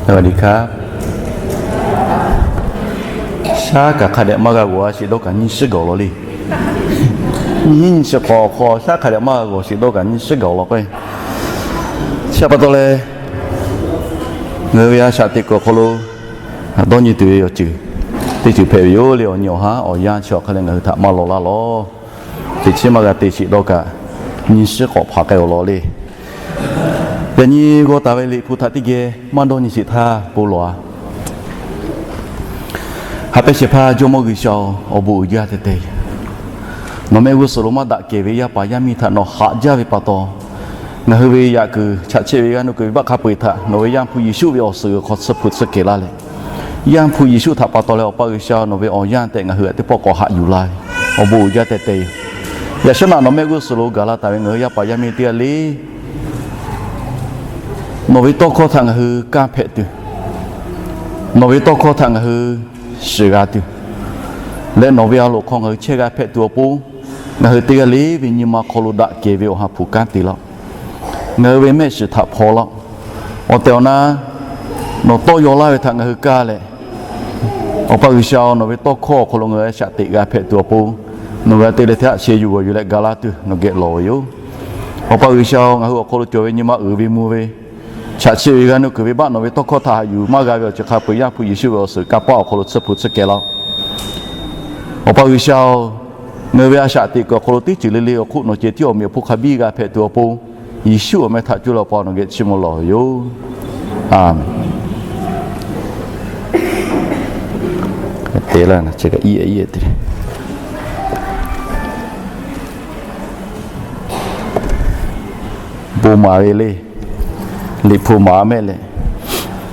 สวัสดีครับ Shaˉ kaꞈ hk'a dehꞈ maˇ g'a g'awˬ a sheˍ dawˇ kaꞈ nyiˇ shiˉ g'awˬ law le. Nyiˇ hinˉ nyiˇ chi hk'awꞈ hk'aw shaˉ hk'a dehꞈ maˇ g'a g'awˬ sheˍ dawˇ kaꞈ nyiˇ shiˉ g'awˬ law k'o, chi pa taw leh ngaˬ hui ve a shaꞈ teꞈ kuiˬ awˬ hk'aw lo dawˇ nyi tuˬ ve awˬ ceuˬ teˇ ceuˬ hpehꞈ ve yoˬ le. Awˬ nyi awˬ haˉ awˬ yanˇ chi awˬ hk'a leh ngaˬ hui htaꞈ maˇ law laˇ lawˬ. Teꞈ chiˉ maˇ g'a te sheˍ dawˇ kaꞈ nyiˇ shiˉ k'awꞈ hpaˍ k'ai awˬ lawn le. Yaꞈ nyi g'aw taˍ ve Liꞈ hpu htaꞈ teˇ geh maˇ dawˇ nyi sheˍ htaˇ bon lawˬ a. Haꞈ pehnˇ shehˍ hpaˇ Jawˇmawˇ G'uiˬsha-oˬ, awˬ bon uiˍ jaˇ teh teh. Nawˬ mehˆ g'uˇ suhˍ lo maˇ daꞈ kehˬ ve yaˇ paˍ yaˇ miˇ htaꞈ nawˬ haꞈ jaˇ ve pa taw, ngaˬ hui ve yaꞈ kuiˬ chaꞈ chehˇ ve g'aˇ nuˇ kuiˬ ve baˆ hk'a peu-eˬ htaꞈ nawˬ ve Yaˇ hpu Yeˍsuˆ ve awˬ suhˍ g'uiˬ hk'aw tsuhˇ hpu tsuhˇ kehˬ laˇ leh, Yaˇ hpu Yeˍsuˆ htaꞈ pa taw leh Awˬ pa G'uiˬsha nawˬ ve awˬ yanˇ tehꞈ ngaˬ hui htaꞈ teˇ pawˆ k'awꞈ haꞈ yuˬ laˇ ve, awˬ bon uiˍ jaˇ teh teh yoˬ. Yaꞈ shawˉ naꞈ nawˬ mehˆ g'uˇ suhˍ lo gaˬ la taˍ ve ngaˬ hui yaˇ paˍ yaˇ miˇ teˇ g'aˇ le, nawˬ ve tawˇ hkawˇ htaꞈ ngaˬ hui kanˇ hpehꞈ tuˬ, nawˬ ve tawˇ hkawˇ htaꞈ ngaˬ hui shiˍ g'a tuˬ, leh nawˬ ve a loˍ hk'aw ngaˬ hui chehˇ g'a hpehꞈ tuˬ awˬ pon, ngaˬ hui teˇ g'aˇ le ve nyi ma hk'aw lo daꞈ kehˬ ve awˬ ha hpu kanˉ te laˇ-oˆ. Ngaˬ hui ve mehˆ shiˍ htaꞈ hpaw laˇ-oˆ. Awˬ tehˬ awˬ na nawˬ tawˇ yaw laˇ ve htaꞈ ngaˬ hui kaˇ leh, Awˬ pa G'uiˬsha-oˬ, nawˬ ve tawˇ hkawˇ awˬ hk'aw lo ngaˬ hui a shaꞈ teꞈ g'a hpehꞈ tuˬ awˬ pon, nawˬ g'a te leh htaˇ sheh yuˬ g'awˬ yuˬ leh ga laˇ tuˬ nawˬ geh lawˬ ve yoˬ. Awˬ pa G'uiˬsha-oˬ, ngaˬ hui awˬ hk'aw lo cawˬ ve nyi ma uiˍ ve mvuh ve, chaꞈ chehˇ ve g'aˇ nuˇ kuiˬ ve baˆ nawˬ ve tawˇ hkawˇ htaꞈ haꞈ yuˬ maˇ g'a ve awˬ ceuˬ hk'a peu-eˬ Yaˇ hpu Yeˍsuˆ ve awˬ suhˍ kanˇ paˆ awˬ hk'aw lo tsuhˇ hpu tsuhˇ kehˬ laˇ-oˆ. Awˬ pa G'uiˬsha-oˬ, ngaˬ hui ve a shaꞈ teꞈ kuiˬ awˬ hk'aw lo teˇ ceuˬ le le awˬ hk'oˆ nawˬ ceh tiˉ awˬ meꞈ awˬ hponˇ hk'a biˇ g'a hpehꞈ tuˬ awˬ pon, Yeˍsuˆ awˬ meh htaꞈ cuˇ leh Awˬ pa nawˬ geh chiˇ mvuh lawˬ ve yoˬ. Aˬmenˍ. Te laˇ na, chi kaꞈ iˉ iˉ te le. Bon maˍ ve le. Liꞈ hpu maˍ mehˆ leh,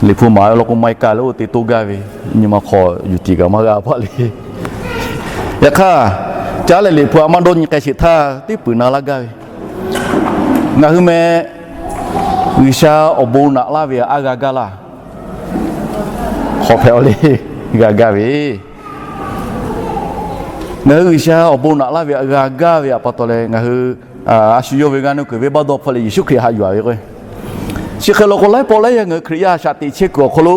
Liꞈ hpu maˍ ve law k'o, maiˇ kaˇ leh oˇ te toˇ gaˇ ve, nyi ma hk'aw yuˬ tiˍ kaꞈ maˇ g'a paˆ le. Yaꞈ hk'aˇ, caˉ leh Liꞈ hpu a maˇ dawˇ nyi k'ai sheˍ htaˇ, teˇ peuˬ na laˇ gaˇ ve, ngaˬ hui meh G'uiˬsha awˬ bon naꞈ laˇ ve a g'a gaˇ laˇ. Hk'awꞈ hpehꞈ-aw le, g'a gaˇ ve. Ngaˬ hui G'uiˬsha awˬ bon naꞈ laˇ ve a g'a gaˇ ve pa taw leh, ngaˬ hui a shu yawˇ ve g'aˇ nuˇ kuiˬ venˇbaˆ dawˇ hpfuhˆ leh Yeˍsuˆ Hkriꞈ haꞈ yuˬ-a ve k'o, chi hk'e law k'o, laiˉ pawˆ laiˉ yaˇ ngaˬ hui Hkriꞈ yaˇ a shaꞈ teꞈ chehˇ kuiˬ awˬ hk'aw lo,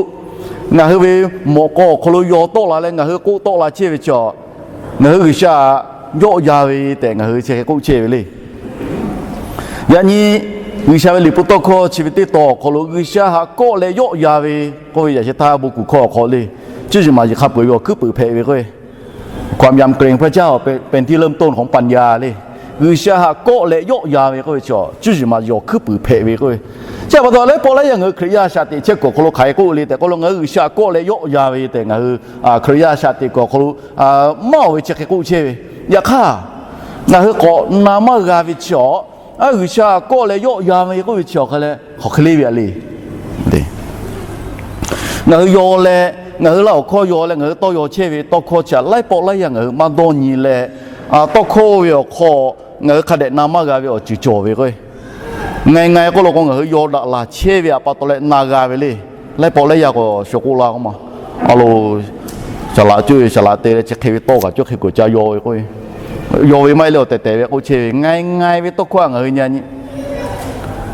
ngaˬ hui ve mawꞈ k'aw awˬ hk'aw lo yaw tawˆ la leh ngaˬ hui k'oˆ tawˆ la chehˇ ve chaw, ngaˬ hui G'uiˬsha yawˆ yan ve tehꞈ ngaˬ hui chi hk'e k'oˆ chehˇ ve le. Yaꞈ nyi G'uiˬsha ve Liꞈ hpu tawˇ hkawˇ chi ve teˇ tawn awˬ hk'aw lo G'uiˬsha haꞈ kawˆ leh yawˆ yan ve k'oˆ ve yaꞈ sheh htaˇ bon kuˬ hkawˇ awˬ hk'aw le, cuˇ yiˍ maˍ yiˍ hk'a peu-eˬ ve awˬ hkuiˉ puiˍ hpehꞈ ve k'o, Hkawˍ yaꞈ k'eˍ พระเจ้าเป็นที่เริ่มต้นของปัญญา le. G'uiˬsha haꞈ kawˆ leh yawˆ yan ve k'oˆ ve chaw, cuˇ yiˍ maˍ yiˍ awˬ hkuiˉ puiˍ hpehꞈ ve k'oˆ ve. Chi pa taw laiˉ pawˆ laiˉ yaˇ ngaˬ hui Hkriꞈ yaˇ a shaꞈ teꞈ chehˇ kuiˬ awˬ hk'aw lo hk'aˬ hk'e k'oˆ le tehꞈ k'oˆ lo, ngaˬ hui G'uiˬsha kawˆ leh yawˆ yan ve tehꞈ ngaˬ hui Hkriꞈ yaˇ a shaꞈ teꞈ kuiˬ awˬ hk'aw lo maˇ-oˬ ve chi hk'e k'oˆ chehˇ ve. Yaꞈ hk'aˇ, ngaˬ hui k'awꞈ na maˇ g'a ve chi awˬ, a G'uiˬsha kawˆ leh yawˆ yan ve k'oˆ ve chi awˬ hk'a leh hk'aˬ hk'e le ve a le. Ngaˬ hui yaw leh, ngaˬ hui laˇ awˬ hkawˇ yaw leh ngaˬ hui tawˇ yaw chehˇ ve tawˇ hkawˇ chi a laiˉ pawˆ laiˉ yaˇ ngaˬ hui maˇ dawˇ nyi leh, tawˇ hkawˇ ve awˬ hk'aw ngaˬ hui hk'a dehꞈ na maˇ g'a ve awˬ ceuˬ cawˬ ve k'o, ngai ngai k'oˆ lo k'o ngaˬ hui yaw daꞈ laˬ chehˇ ve pa taw leh na g'a ve le. Laiˉ pawˆ laiˉ yaˇ k'awꞈ sho k'oˆ laˇ k'oˆ ma, a lo, saˍ laꞈ cuˇ ve saˍ laꞈ te leh chi hk'e ve tawˇ kaꞈ cuˇ hk'e kuˬ ca yaw ve k'o, yaw ve maˇ heˆ le, awˬ tehˬ tehˬ ve k'oˆ chehˇ ve. Ngai ngai ve tawˇ hkawˇ a ngaˬ hui nyi nyi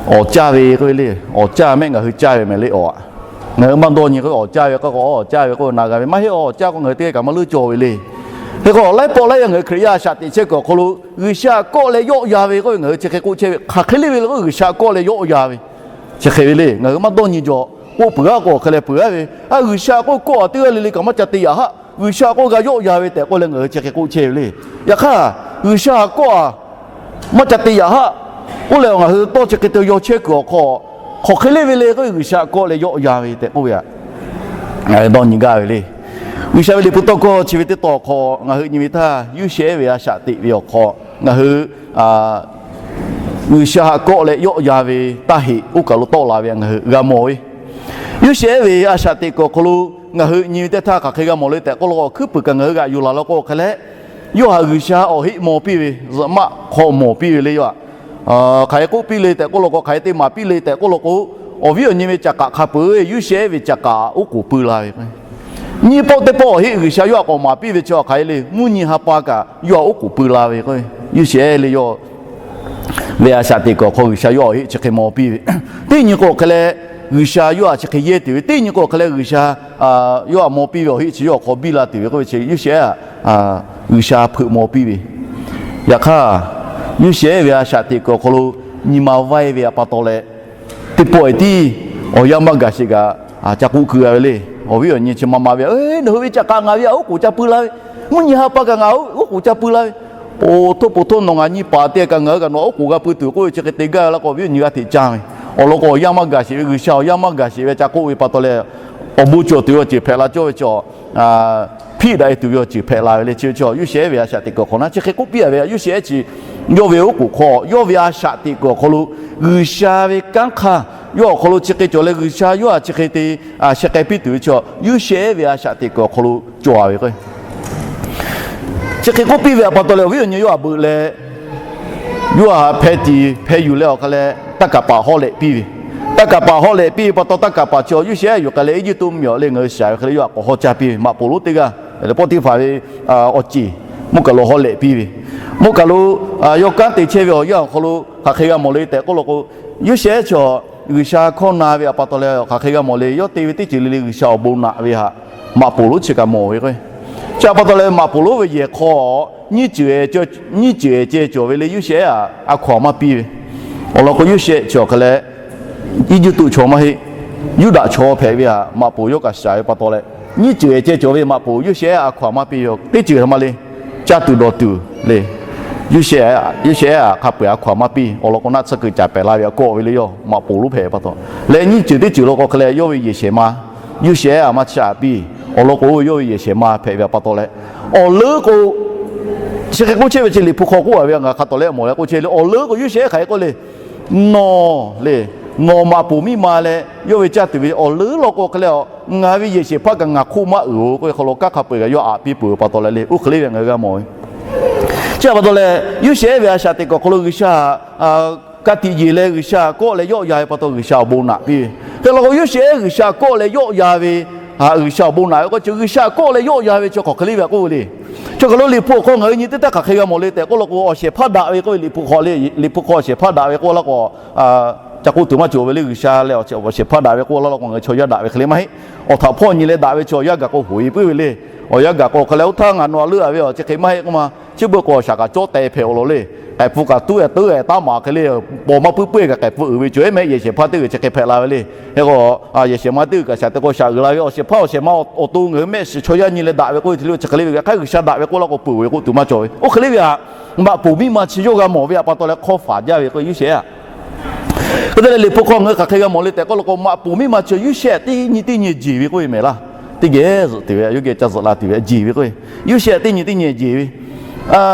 awˬ caˇ ve k'oˆ ve le. Awˬ caˇ mehˆ ngaˬ hui caˇ ve mehˍ le awˬ a. Ngaˬ hui maˇ dawˇ nyi k'o awˬ caˇ ve k'oˆ k'o, awˬ caˇ ve k'oˆ na g'a ve maˇ heˆ. Awˬ caˇ k'o ngaˬ hui teˇ g'aˇ kaꞈ maˇ leuˉ cawˬ ve le. Hk'e k'o laiˉ pawˆ laiˉ yaˇ ngaˬ hui Hkriꞈ yaˇ a shaꞈ teꞈ chehˇ kuiˬ awˬ hk'aw lo G'uiˬsha kawˆ leh yawˆ yan ve k'oˆ ve ngaˬ hui chi hk'e k'oˆ chehˇ ve. Hk'aˬ hk'e le ve le k'o G'uiˬsha kawˆ leh yawˆ yan ve chi hk'e ve le. Ngaˬ hui maˇ dawˇ nyi jaw k'oˆ peuˬ a k'o hk'e leh peuˬ a ve, a G'uiˬsha k'oˆ kawˆ a teˇ g'aˇ le le kaꞈ maˇ ca te yaꞈ haˆ. G'uiˬsha k'oˆ g'a yawˆ yan ve tehꞈ k'oˆ leh ngaˬ hui chi hk'e k'oˆ chehˇ ve le. Yaꞈ hk'aˇ, G'uiˬsha kawˆ a maˇ ca te yaꞈ haˆ k'oˆ leh ngaˬ hui tawˇ chi hk'e te yaw chehˇ kuiˬ awˬ hk'aw, hk'aˬ hk'e le ve le k'o G'uiˬsha kawˆ leh yawˆ yan ve tehꞈ k'oˆ ve a. Ngaˬ hui dawˇ nyi gaˇ ve le. G'uiˬsha ve Liꞈ hpu tawˇ hkawˇ chi ve teˇ tawn awˬ hk'aw ngaˬ hui nyi ve htaˇ, Yoˇsehꞈ ve a shaꞈ teꞈ ve awˬ hk'aw ngaˬ hui G'uiˬsha haꞈ kawˆ leh yawˆ yan ve taˇ heꞈ oˇ kaˬ lo tawˆ la ve ngaˬ hui g'a mawˬ ve. Yoˇsehꞈ ve a shaꞈ teꞈ kuiˬ awˬ hk'aw lo ngaˬ hui nyi ve teˇ htaˇ hk'aˬ hk'e g'a mawˬ le tehꞈ k'oˆ lo k'o, awˬ hkuiˉ puiˍ kaꞈ ngaˬ hui g'aꞈ yuˬ laˬ law k'o hk'e leh, yawˇ htaꞈ G'uiˬsha awˬ heˆ maw piˇ ve, zuhꞈ maˆ hk'aw mawˬ piˇ ve le. Yawˇ htaꞈ hk'aˬ hk'e k'oˆ piˇ le tehꞈ k'oˆ lo k'o, hk'aˬ hk'e te maˍ piˇ le tehceˬ k'oˆ lo k'o, awˬ viˉ awˬ nyi ve caꞈ k'aꞈ hk'a peuˬ Yoˇsehꞈ ve caꞈ k'aꞈ oˉ k'oˍ pui la ve. Nyiˇ pawˆ teˇ pawˆ awˬ heˆ G'uiˬsha yawˇ htaꞈ k'awꞈ maˍ piˇ ve chi hk'aˬ hk'e le, mvuhˇ nyi ha pa kaꞈ yawˇ htaꞈ oˉ k'oˍ pui la ve k'o, Yoˇsehꞈ le yawˇ ve a shaꞈ teꞈ kuiˬ awˬ hk'aw G'uiˬsha yawˇ awˬ heˆ chi hk'e maw piˇ ve. Teˇ nyi k'o hk'e leh, G'uiˬsha yawˇ htaꞈ chi hk'e yehˇ tuˬ ve teˇ nyi k'o hk'e leh, G'uiˬsha yawˇ htaꞈ maw piˇ ve awˬ heˆ chi yawˇ awˬ hk'aw biˇ la tuˬ ve k'oˆ ve chi, Yoˇsehꞈ htaꞈ G'uiˬsha hpeuꞈ maw piˇ ve. Yaꞈ hk'aˇ, Yoˇsehꞈ ve a shaꞈ teꞈ kuiˬ awˬ hk'aw lo nyi ma vaiˇ ve htaꞈ pa taw leh, teˇ pawˆ e tiˉ awˬ yanˇ maˇ gaˬ sheˍ kaꞈ, ca k'oˆ keu g'a ve le. Awˬ viˉ awˬ nyi chi ma ma ve, Nawˬ hui ve ca k'a ngaˬ ve htaꞈ oˉ k'oˍ ca pui la ve, mvuhˇ nyi ha pa kaꞈ ngaˬ oˉ k'oˍ ca pui la ve, po htoˇ po htoˇ nawˬ ngaˬ nyi paˍ te kaꞈ ngaˬ hui kaꞈ nawˬ oˉ k'oˍ g'a pui tuˬ k'oˆ ve chi hk'e te gaˇ ve laˇ k'o, awˬ viˉ awˬ nyi g'a hteꞈ caˇ ve. Awˬ lawn k'o, awˬ yanˇ maˇ gaˬ sheˍ ve, G'uiˬsha awˬ yanˇ maˇ gaˬ sheˍ ve ca k'oˆ ve pa taw leh, awˬ bon cawˬ tuˬ ve awˬ ceuˬ hpehꞈ la cawˇ ve chaw, hpiˇ daꞈ e tuˬ ve awˬ ceuˬ hpehꞈ la ve le. Chi ve chaw Yoˇsehꞈ ve a shaꞈ teꞈ kuiˬ awˬ hk'aw na chi hk'e k'oˆ piˇ a ve, Yoˇsehꞈ chi yawˇ ve oˉ k'oˍ hk'aw, yawˇ ve a shaꞈ teꞈ kuiˬ awˬ hk'aw lo G'uiˬsha ve kanˉ hk'aˇ yawˇ awˬ hk'aw lo chi hk'e cawˬ leh, G'uiˬsha yawˇ htaꞈ chi hk'e te sheh k'ai piˇ tuˬ ve chaw, Yoˇsehꞈ ve a shaꞈ teꞈ kuiˬ awˬ hk'aw lo cawˬ a ve k'o, chi hk'e k'oˆ piˇ ve htaꞈ pa taw leh, awˬ viˉ awˬ nyi yawˇ htaꞈ beuꞈ leh, yawˇ htaꞈ hpeh tiˍ hpeh yuˬ leh awˬ hk'a leh, taˇ kaˍ paˍ hawˉ lehꞈ piˇ ve. Taˇ kaˍ paˍ hawˉ lehꞈ piˇ ve pa taw, taˇ kaˍ paˍ chi Yoˇsehꞈ yuˬ k'ai leh Eˇjiˇtuꞈ mvuhˇmiˬ awˬ leh ngaˬ hui shaˍ ve hk'e leh yawˇ htaꞈ k'awꞈ hawˉ caˇ piˇ ve. Maꞈ poˍ lonˉ teˇ g'aˇ, Poˉtiˇfaˍ ve awˬ ceˬ, mvuhˇ kaˬ lo hawˉ lehꞈ piˇ ve. Mvuhˇ kaˬ lo yawˇ kanˉ te chehˇ ve awˬ yanˇ awˬ hk'aw lo hk'aˬ hk'e g'a mawˬ le tehꞈ k'oˆ law k'o, Yoˇsehꞈ chaw G'uiˬsha hkawˇ na ve htaꞈ pa taw leh hk'aˬ hk'e g'a mawˬ le. Yawˇ te ve teˇ ceuˬ le le G'uiˬsha awˬ bon naꞈ ve htaꞈ Maꞈ poˍ lonˉ chi kaꞈ mawˬ ve k'o, chi htaꞈ pa taw leh Maꞈ poˍ lonˉ ve yehˬ hk'aw nyiˇ ceuˬ, nyiˇ ceuˬ ehˍ ceh cawˬ ve le, Yoˇsehꞈ htaꞈ a hkaw-anˬ maˇ piˇ ve. Awˬ lawn k'o, Yoˇsehꞈ chi awˬ hk'a leh Eˇjiˇtuꞈ chaw maˇ heˆ, Yuˇdaꞈ chaw hpehꞈ ve htaꞈ maꞈ poˍ yawˇ kaꞈ shaˍ ve pa taw leh, nyiˇ ceuˬ ehˍ ceh cawˬ ve Maꞈ poˍ Yoˇsehꞈ htaꞈ a hkaw-anˬ maˇ piˇ ve. Teˇ ceuˬ htaꞈ ma le, caˇ tuˬ dawˬ tuˬ le. Yoˇsehꞈ, Yoˇsehꞈ htaꞈ hk'a peu-eˬ a hkaw-anˬ maˇ piˇ. Awˬ lawn k'o, naˆ tsuhˇ kuiˬ caˍ pehˍ la ve htaꞈ kawˆ ve le, yawˇ Maꞈ poˍ lonˉ hpehꞈ ve pa taw. Leh nyiˇ ceuˬ teˇ ceuˬ law k'o hk'a leh, yawˇ ve yehˬ shehˍ ma Yoˇsehꞈ htaꞈ maˇ caˇ piˇ. Awˬ lawn k'o, yawˇ ve yehˬ shehˍ ma hpehꞈ ve htaꞈ pa taw leh, awˬ leuˉ k'o, chi hk'e k'oˆ chehˇ ve chi Liꞈ hpu hk'aw k'oˆ a ve ngaˬ hk'a tawˍ leh mawˬ leh k'oˆ chehˇ le. Awˬ leuˉ k'o, Yoˇsehꞈ hk'aˬ hk'e k'oˆ le, Nawˬ le, nawˬ maꞈ poˍ miˇ ma leh yawˇ ve caˇ tuˬ ve awˬ leuˉ law k'o hk'a leh, ngaˬ ve yehˬ shehˍ hpaˇ kaꞈ ngaˬ hk'oˆ maˇ uiˍ-oˬ k'oˆ ve hk'aw lo, kanˉ hk'a peu-eˬ kaꞈ yawˇ aꞈ piˇ peuˬ ve pa taw leh le. Oˇ hk'e le ve ngaˬ hui g'a mawˬ ve. Chi htaꞈ pa taw leh, Yoˇsehꞈ ve a shaꞈ teꞈ kuiˬ awˬ hk'aw lo G'uiˬsha ka tiꞈ yeˬ leh G'uiˬsha kawˆ leh yawˆ ya ve pa taw G'uiˬsha awˬ bon naꞈ piˇ ve. Hk'e law k'o, Yoˇsehꞈ G'uiˬsha kawˆ leh yawˆ ya ve, G'uiˬsha awˬ bon naꞈ ve k'o, chi G'uiˬsha kawˆ leh yawˆ ya ve chi hk'aˬ hk'e le ve k'oˆ ve le. Chi hk'aˬ lo Liꞈ hpu awˬ hk'aw ngaˬ hui nyi teˇ taˇ hk'aˬ hk'e g'a mawˬ le tehꞈ k'oˆ law k'o, awˬ shehˍ hpaˇ daꞈ ve k'oˆ ve, Liꞈ hpu hk'aw le, Liꞈ hpu hk'aw awˬ shehˍ hpaˇ daꞈ ve k'oˆ laˇ k'o, ca k'oˆ tuˬ maˇ cawˬ ve le. G'uiˬsha leh awˬ shehˍ hpaˇ daꞈ ve k'oˆ laˇ law k'o, ngaˬ hui chaw yaˇ daꞈ ve hk'e le maˇ heˆ. Awˬ htaꞈ hpawˇ nyi leh daꞈ ve chaw awˬ yanˇ gaˬ k'o hoꞈ e puiˉ ve le. Awˬ yanˇ gaˬ k'o hk'a leh, oˇ htaˇ ngaˬ nawˬ a leuˆ a ve awˬ chi hk'e maˇ heˆ k'oˆ ma, chi beuꞈ k'o awˬ shaˍ kaꞈ cawˇ teh hpehꞈ-oˬ law le. K'ehˬ hpu kaꞈ tuˉ-e teuˉ-e taˉ maˍ hk'e le. Paw maˇ puiˉ puiˉ-e kaꞈ k'ehˬ hpu uiˍ ve cawˬ-e mehˆ, yehˬ shehˍ hpaˇ teˇ g'uiˬ chi hk'e hpehꞈ la ve le. Hk'e k'o, yehˬ shehˍ ma teˇ g'uiˬ kaꞈ shaˍ te k'o shaˍ uiˍ la ve, awˬ shehˍ hpaˇ awˬ shehˍ ma awˬ to ngaˬ hui mehˆ shiˍ chaw yaˇ nyi leh daꞈ ve k'oˆ ve hk'e le ve, hk'aˬ hk'e G'uiˬsha daꞈ ve k'oˆ laˇ k'o peuˬ ve k'oˆ tuˬ maˇ cawˬ ve. Oˇ hk'e le ve htaꞈ maꞈ poˍ miˇ ma chi yawˇ g'a mawˬ ve htaꞈ pa taw leh hk'awˇ faˍ jaˇ ve k'o, Yoˇsehꞈ htaꞈ hk'e te leh Liꞈ hpu hk'aw ngaˬ hui hk'aˬ hk'e g'a mawˬ le tehꞈ k'oˆ law k'o, maꞈ poˍ miˇ ma chi Yoˇsehꞈ teˇ nyi teˇ nyi jeˬ ve k'oˆ ve mehˍ laˇ. Teˇ geh zuhꞈ tuˬ ve, yawˇ geh ca zuhꞈ la tuˬ ve jeˬ ve k'oˆ ve, Yoˇsehꞈ teˇ nyi teˇ nyi jeˬ ve.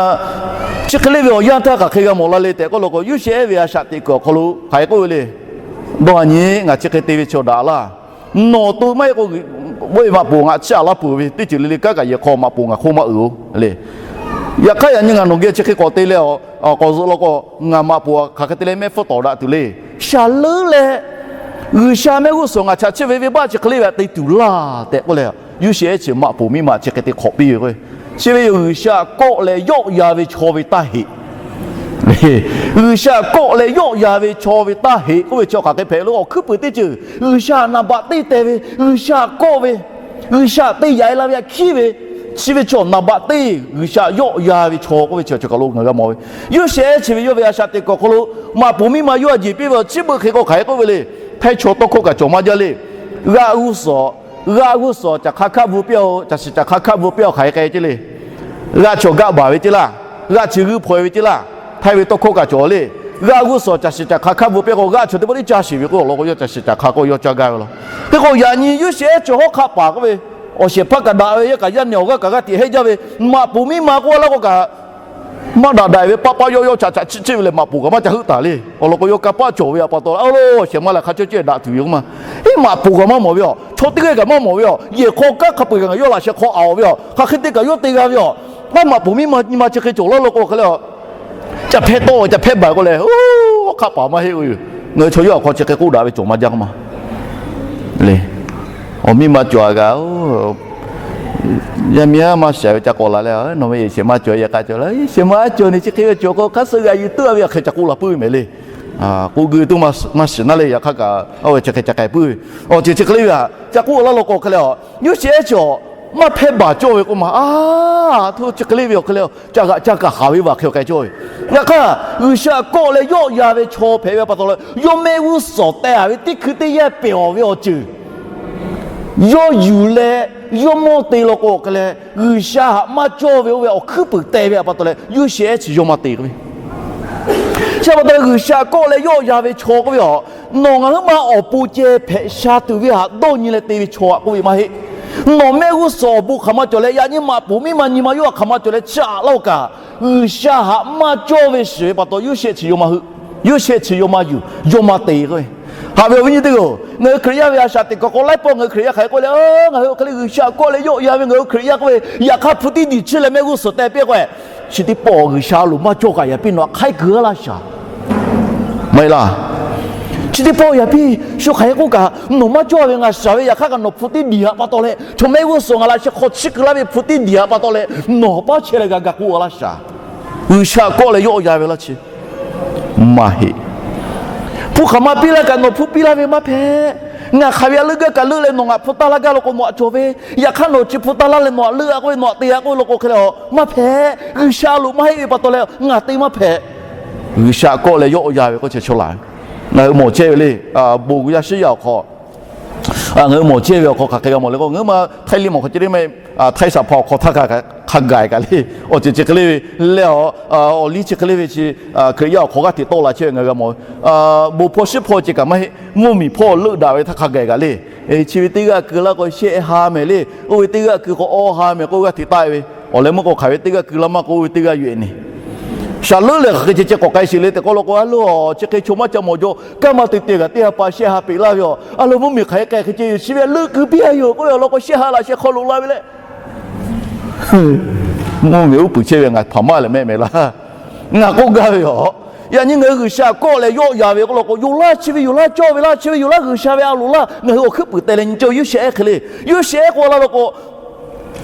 Chi hk'e le ve awˬ yanˇ htaˇ hk'aˬ hk'e g'a mawˬ la le tehꞈ k'oˆ law k'o, Yoˇsehꞈ ve a shaꞈ teꞈ kuiˬ awˬ hk'aw lo hk'aˬ hk'e k'oˆ ve le. Dawˇ a nyi, ngaˬ chi hk'e te ve chaw daꞈ laˇ. Nawˬ to maˇ heˆ k'o, maꞈ poˍ ngaˬ chiˇ aꞈ laˇ peuˬ ve teˇ ceuˬ le le kanˉ kaꞈ yehˬ hk'aw maꞈ poˍ ngaˬ hk'oˆ maˇ uiˍ-oˬ le. Yaꞈ hk'aˇ yaꞈ nyi ngaˬ nawˬ geh chi hk'e k'awꞈ te leh, k'awꞈ zuhꞈ law k'o, ngaˬ maꞈ poˍ hk'aˬ hk'e te leh mehˆ hpfuhˇ tawˍ daꞈ tuˬ le. Shaˍ leuˉ leh G'uiˬsha mehˆ g'uˇ suhˍ ngaˬ chaꞈ chiˇ ve venˇbaˆ chi hk'e le ve htaꞈ te tuˬ laˇ tehꞈ k'oˆ leh, Yoˇsehꞈ chi maꞈ poˍ miˇ ma chi hk'e te hk'awꞈ piˇ ve k'o, chi ve yoˬ G'uiˬsha kawˆ leh yawˆ ya ve chaw ve taˇ heꞈ. G'uiˬsha kawˆ leh yawˆ ya ve chaw ve taˇ heꞈ k'oˆ ve chi hk'aˬ hk'e hpehꞈ lo, awˬ hkuiˉ puiˍ teˇ ceuˬ G'uiˬsha naˍ baꞈ teˇ teh ve, G'uiˬsha kawˆ ve, G'uiˬsha te yaꞈ e la ve htaꞈ hkiˉ ve, chi ve chaw naˍ baꞈ teˇ G'uiˬsha yawˆ ya ve chaw k'oˆ ve chi chi kaˬ lo ngaˬ g'a mawˬ ve. Yoˇsehꞈ chi ve yawˇ ve a shaꞈ teꞈ kuiˬ awˬ hk'aw lo maꞈ poˍ miˇ ma yawˇ htaꞈ jeˬ piˇ ve awˬ chi beuꞈ hk'e k'o hk'aˬ hk'e k'oˆ ve le. Hpehˇ chaw tawˇ hkawˇ kaꞈ cawˬ maˇ jaˇ le. G'aˆ g'uˇ suhˍ, g'aˆ g'uˇ suhˍ caˬ hk'a hkaˆ bvuh piˇ-oˬ, caˬ shiˍ caˬ hk'a hkaˆ bvuh piˇ-oˬ hk'aˬ hk'e k'ai ce le. G'aˆ chaw gaˆ baˬ ve ce laˇ, g'aˆ chi g'uiˇ hpaw e ve ce laˇ, htaˇ ve tawˇ hkawˇ kaꞈ cawˬ le. G'aˆ g'uˇ suhˍ caˬ shiˍ caˬ hk'a hkaˆ bvuh piˇ k'o, g'aˆ chaw teˇ pawˆ tiˉ caˇ shiˍ ve k'o, awˬ lawn k'o yawˇ caˬ shiˍ caˬ hk'a k'o yawˇ caˇ gaˇ ve law. Hk'e k'o yaꞈ nyi Yoˇsehꞈ chaw hawˉ hk'aˆ paˍ k'oˆ ve, awˬ shehˍ hpaˇ kaꞈ daꞈ ve, yaˇ kaꞈ yaˇ neh awˬ g'aˇ kaꞈ g'aˇ tiꞈ heˆ jaˇ ve, maꞈ poˍ miˇ ma k'oˆ laˇ k'o kaꞈ maˇ daꞈ daꞈ ve paˆ paˆ yawˆ yawˆ chaꞈ chaꞈ chiˆ chiˆ ve lehˬ, maꞈ poˍ kaꞈ maˇ ca heuˆ taˍ le. Awˬ lawn k'o yawˇ kanˇ paˆ cawˬ ve htaꞈ pa taw, a lo, shehˍ ma lehˬ hk'a cawˇ cawˇ daꞈ tuˬ ve k'o ma, eˉ maꞈ poˍ kaꞈ maˇ mawˬ ve aˬ, chaw teˇ g'aˇ kaꞈ maˇ mawˬ ve aˬ, yehˬ hk'aw kanˉ hk'a peu-eˬ kaꞈ ngaˬ yawˇ laꞈ sheh hk'aw aꞈ-aˬ ve aˬ, hk'aˬ hk'e te kaꞈ yawˇ te g'a ve aˬ, maˇ maꞈ poˍ miˇ ma nyi ma chi hk'e cawˬ laˇ lo k'o hk'e le, ca hpehˇ tawˆ ca hpehˇ baˬ k'oˆ leh, hawˉ hk'aˆ paˍ maˇ heˆ-oˬ yoˬ. Ngaˬ hui chaw yawˇ awˬ hk'aw chi hk'e k'oˆ daꞈ ve cawˬ maˇ jaˇ k'o ma le. Awˬ miˇ ma cawˬ a g'a-oˬ, yaˇ miˇ aˉ maˇ shiˍ ve ca k'awꞈ la leh, nawˬ ve yehˬ shehˍ ma cawˬ yehˬ k'a cawˬ la, shehˍ ma aˉ cawˬ ne chi hk'e ve cawˬ k'o hk'aˇ suh g'a yuˬ tuˉ a ve aˬ hk'e ca k'oˆ la puiˉ ve mehˍ le. k'oˆ geu tuˇ maˇ shiˍ naˉ le. Yaꞈ hk'aˇ kaꞈ a ve chi hk'e ca k'ai puiˉ ve, awˬ ceuˬ chi hk'e le ve htaꞈ ca k'oˆ laˇ law k'o hk'e leh a, Yoˇsehꞈ ehˉ chi awˬ maˇ hpehˇ baˬ cawˇ ve k'oˆ ma, a, hto chi hk'e le ve awˬ hk'e leh, ca g'aꞈ ca kaꞈ haˍ ve vaˬ hk'e awˬ k'ai cawˇ ve. Yaꞈ hk'aˇ G'uiˬsha k'awˆ leh yawˆ yan ve chaw hpehꞈ ve pa taw leh, yawˇ mehˆ g'uˇ suhˍ teh a ve teˇ hkui teˇ yanˇ pehˬ awˬ ve awˬ ceuˬ yawˇ yuˬ leh yawˇ mawˇ te law k'o hk'e leh, G'uiˬsha htaꞈ maˇ cawˇ ve oˇ ve awˬ hkuiˉ puiˍ teh ve pa taw leh, Yoˇsehꞈ ehˉ chi yawˇ maˇ te k'oˆ ve. Chi pa taw leh G'uiˬsha k'awˆ leh yawˆ yan ve chaw k'oˆ ve a, nawˬ ngaˬ huiˉ ma awˬ pon ceh hpehꞈ sha tuˬ ve htaꞈ dawˇ nyi leh te ve chaw aꞈ k'oˆ ve maˇ heˆ. Nawˬ mehˆ g'uˇ suhˍ awˬ bon hk'aˬ ma cawˬ leh, yaꞈ nyi maꞈ poˍ miˇ ma nyi ma yawˇ htaꞈ hk'aˬ ma cawˬ leh chi aꞈ laˇ-oˬ kaꞈ, G'uiˬsha htaꞈ maˇ cawˇ ve shiˍ ve pa taw, Yoˇsehꞈ chi yawˇ maˇ heuˆ, Yoˇsehꞈ chi yawˇ maˇ yuˬ, yawˇ maˇ te k'oˆ ve. Haꞈ ve awˬ viˉ nyi teˇ g'aˇ-oˬ, ngaˬ hui Hkriꞈ yaˇ ve a shaꞈ teꞈ kuiˬ awˬ hk'aw laiˉ pawˆ ngaˬ hui Hkriꞈ yaˇ hk'aˬ hk'e k'oˆ leh, ngaˬ hui awˬ hk'e le G'uiˬsha k'awˆ leh yawˆ yan ve ngaˬ hui Hkriꞈ yaˇ k'oˆ ve, yaꞈ hk'aˇ hpu tiˉ diˬ chiˇ leh mehˆ g'uˇ suhˍ teh piˇ k'o, chi teˇ pawˆ G'uiˬsha a loˍ maˇ cawˇ kaꞈ yaꞈ piˇ nawˬ hk'aiˉ kuiˬ g'aˇ laˇ shaˍ. Maˇ heˆ laˇ. Chi teˇ pawˆ yaꞈ piˇ shu hk'aˬ hk'e k'oˆ kaꞈ, nawˬ maˇ cawˇ ve ngaˬ shaˍ ve, yaꞈ hk'aˇ kaꞈ nawˬ hpu tiˉ diˬ htaꞈ pa taw leh, chaw mehˆ g'uˇ suhˍ ngaˬ laꞈ sheh hk'aw chiˇ keu laˇ ve hpu tiˉ diˬ htaꞈ pa taw leh, nawˬ paˉ chehˇ leh g'a ga k'oˆ a laˇ shaˍ. G'uiˬsha k'awˆ leh yawˆ yan ve laˇ chi maˇ heˆ. Hpu hk'aˬ ma piˇ laˇ kaꞈ nawˬ hpu piˇ laˇ ve maˇ hpehꞈ. Ngaˬ hk'aˬ ve a leuˆ gaˇ kaꞈ leuˆ leh nawˬ ngaˬ hpu taˇ laˇ gaˇ law k'o nawˬ htaꞈ cawˬ ve, yaꞈ hk'aˇ nawˬ chi hpu taˇ laˇ leh nawˬ htaꞈ leuˆ a k'oˆ ve, nawˬ htaꞈ te a k'oˆ ve law k'o hk'e leh a maˇ hpehꞈ. G'uiˬsha a loˍ maˇ heˆ ve pa taw leh ngaˬ te maˇ hpehꞈ. G'uiˬsha k'awˆ leh yawˆ yan ve k'oˆ chi chaw laˬ ve, ngaˬ hui mawˬ chehˇ ve le. Bon yaˇ shiˉ yaˇ awˬ hk'aw ngaˬ hui mawˬ chehˇ ve awˬ hk'aw hk'aˬ hk'e g'a mawˬ le k'o, ngaˬ hui ma Htaiˇ liˇ mawˬ hk'a ce le mehˆ, Htaiˇ saˍ hpaˍ awˬ hk'aw htaˇ kaꞈ hk'a gaˬ kaꞈ le, awˬ ceuˬ chi hk'e le ve leh a, awˬ liˇ chi hk'e le ve chi Hkriꞈ yaˇ awˬ hk'aw g'aˇ hteꞈ tawˆ la chehˇ ve ngaˬ hui g'a mawˬ. Bon hpawˇ shiˉ hpawˇ ceh kaꞈ maˇ heˆ, mvuhˇmiˬ hpawˇ leuˆ daꞈ ve htaˇ hk'a gaˬ kaꞈ le. Chi ve teˇ g'aˇ keu laˇ k'o shehˆ ha mehˍ le, oˇ ve teˇ g'aˇ keu k'o awˇ ha mehˍ k'oˆ g'aˇ hteꞈ taˆ ve, awˬ leh meuˇ k'o hk'aˬ ve teˇ g'aˇ keu laˇ maˇ k'oˆ oˇ ve teˇ g'aˇ yuˬ-e ne. Shaˍ leuˉ lehˬ hk'aˬ hk'e ceh ceh k'awꞈ k'ai sheˍ le tehꞈ k'oˆ law k'o, a loˬ chi hk'e chaw maˇ ca mawˬ jaw, kanˉ maˇ te te kaꞈ teˇ ha pa shehˆ ha peꞈ laˇ ve a, a loˬ mvuhˇmiˬ hk'aˬ hk'e k'ai hk'e ceh yoˬ, chi ve leuˆ keu piˇ a yoˬ k'oˆ ve awˬ lawn k'o shehˆ ha laꞈ sheh hk'aw loꞈ la ve leh mvuhˇmiˬ uˉ peunˍ chehˇ ve ngaˬ hpaˍ maˇ lehˬ mehˆ mehˍ laˇ. Ngaˬ k'oˆ gaˇ ve a, yaꞈ nyi ngaˬ hui G'uiˬsha k'awˆ leh yawˆ yan ve k'oˆ law k'o, yoˬ laˇ chi ve yoˬ laˇ cawˇ ve laˇ, chi ve yoˬ laˇ G'uiˬsha ve a loˍ laˇ, ngaˬ hui awˬ hkuiˉ puiˍ teh leh nyi cawˇ ve Yoˇsehꞈ ehˉ hk'e le. Yoˇsehꞈ ehˉ k'oˆ laˇ law k'o,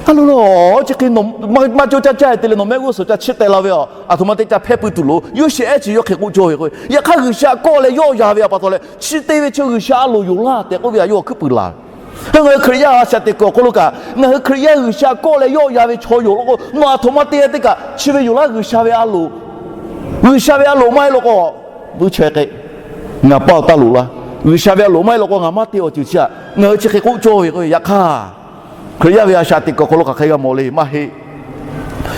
a loˬ law, chi hk'e maˇ cawˇ caˇ caˇ te leh nawˬ mehˆ g'uˇ suhˍ ca chiˇ teh la ve a, a htoꞈ ma te ca hpehˇ pui tuˬ loˬ. Yoˇsehꞈ ehˉ chi yawˇ hk'e k'oˆ cawˇ ve k'o, yaꞈ hk'aˇ G'uiˬsha k'awˆ leh yawˆ yan ve a pa taw leh chi te ve chi G'uiˬsha a loˍ yoˬ laˇ tehꞈ k'oˆ ve a, yawˇ awˬ hkuiˉ puiˍ laˬ ve. Ngaˬ hui Hkriꞈ yaˇ a shaꞈ teꞈ kuiˬ awˬ hk'aw lo kaꞈ, ngaˬ hui Hkriꞈ yaˇ G'uiˬsha k'awˆ leh yawˆ yan ve chaw yoˬ law k'o, nawˬ a htoꞈ ma te teˇ kaꞈ chi ve yoˬ laˇ G'uiˬsha ve a loˍ, G'uiˬsha ve a loˍ maˇ heˆ law k'o, vuiˇ chaweh k'ai, ngaˬ paˇ awˬ taˇ loꞈ laˇ. G'uiˬsha ve a loˍ maˇ heˆ law k'o ngaˬ maˇ te awˬ ceuˬ chi a, ngaˬ hui chi hk'e k'oˆ cawˇ ve k'o, yaꞈ hk'aˇ Hkriꞈ yaˇ ve a shaꞈ teꞈ kuiˬ awˬ hk'aw lo hk'aˬ hk'e g'a mawˬ le maˇ heˆ.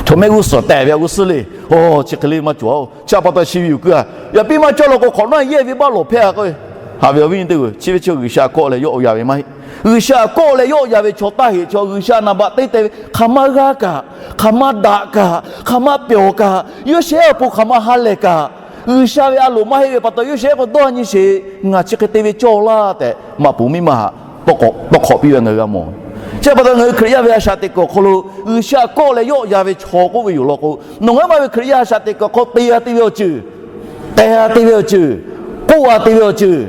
Chaw mehˆ g'uˇ suhˍ tehꞈ ve a g'uˇ suhˍ le. Chi pa taw chi ve yoˬ keu a, yaꞈ piˇ maˇ cawˇ law k'o hk'awꞈ nawˉ yehˇ ve baˆ lawˬ hpehˇ a k'o, haꞈ ve awˬ viˉ nyi teˇ g'uiˬ, chi ve chi G'uiˬsha k'awˆ leh yawˆ yan ve maˇ heˆ. G'uiˬsha k'awˆ leh yawˆ yan ve chaw taˇ heꞈ, chaw G'uiˬsha naˍ baꞈ te teh ve hk'aˬ ma g'a kaꞈ, hk'aˬ ma daꞈ kaꞈ, hk'aˬ ma pyawˬ kaꞈ, Yoˇsehꞈ awˬ pon hk'aˬ ma ha lehˬ kaꞈ, G'uiˬsha ve a loˍ maˇ heˆ ve pa taw Yoˇsehꞈ k'o dawˇ nyi sheˍ, ngaˬ chi hk'e te ve cawˇ laˇ tehꞈ maꞈ poˍ miˇ ma htaꞈ tawˇ hk'awꞈ piˇ ve ngaˬ hui g'a mawˬ. Chi pa taw ngaˬ hui Hkriꞈ yaˇ ve a shaꞈ teꞈ kuiˬ awˬ hk'aw lo G'uiˬsha k'awˆ leh yawˆ yan ve chaw k'oˆ ve yoˬ law k'o, nawˬ ngaˬ hui ma ve Hkriꞈ yaˇ a shaꞈ teꞈ kuiˬ awˬ hk'aw te g'a te ve awˬ ceuˬ, te g'a te ve awˬ ceuˬ, k'oˆ g'a te ve awˬ ceuˬ,